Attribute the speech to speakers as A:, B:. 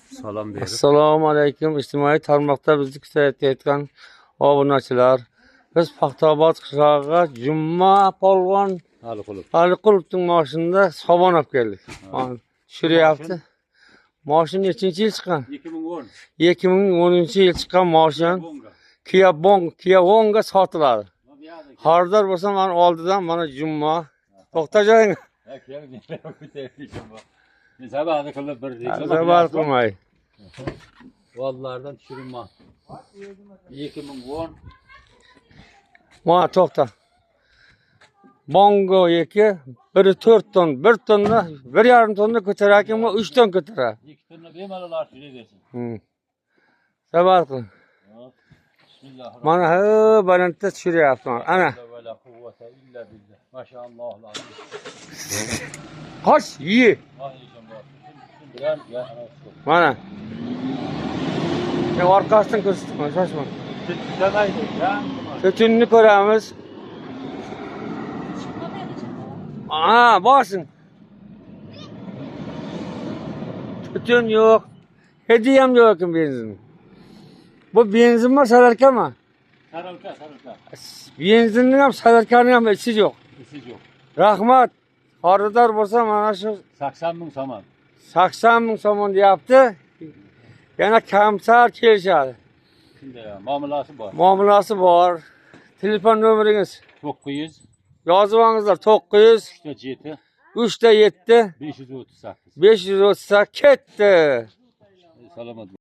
A: Salom berib.
B: Assalomu alaykum. Ijtimoiy tarmoqda bizni kuzatayotgan obunachilar. Biz Paxtaobod qishlog'iga Juma polvon
A: Aliqulov.
B: Aliqulovning moshinida somon olib keldik. Mana tushiryapti. Moshin nechinchi yil chiqqan?
A: 2010.
B: 2010-yil chiqqan moshin.
A: Bonga.
B: Kia Bong, Kia Wonga sotiladi. Xaridor bo'lsa mana oldidan mana Juma. To'xta joying.
A: Men sabahni qilib bir
B: Zabar qilmay.
A: Vallardan tushirma. 2010.
B: Mana to'xta. Bongo 2, biri 4 ton, 1 tonna, 1,5 tonna ko'tarar ekan, bu 3 ton ko'taradi.
A: 2 tonna bemalol artib bersin.
B: Sabar qiling.
A: Bismillahirrahmanirrahim.
B: Mana ha balandda tushiryapti. Ana.
A: La ve la kuvvete illa billah. Maşallah.
B: Qoch, ye.
A: Vay işim var. Bütün bilen ya ana şu.
B: Mana. Men orqasidan ko'rsataman, shoshma.
A: Tutamaydi, ya.
B: Tutunni ko'ramiz. Ha, borsin. Tutun yo'q. Hediyam yo'q ekan benzin. Bu benzinmi, salarkami?
A: Sarılka, sarılka.
B: Benzinni ham, salarkani ham ichi yo'q.
A: İsiz yok.
B: Rahmat. Xaridor bo'lsa mana shu
A: 80 ming somon.
B: 80 ming somon deyapti. Yana kamsar kelishadi.
A: Shunday ya, muomalasi bor.
B: Muomalasi bor. Telefon nomeringiz
A: 900
B: yozib olingizlar. 900
A: 3 7
B: 3 7
A: 538.
B: 538 ketdi.
A: Salomat.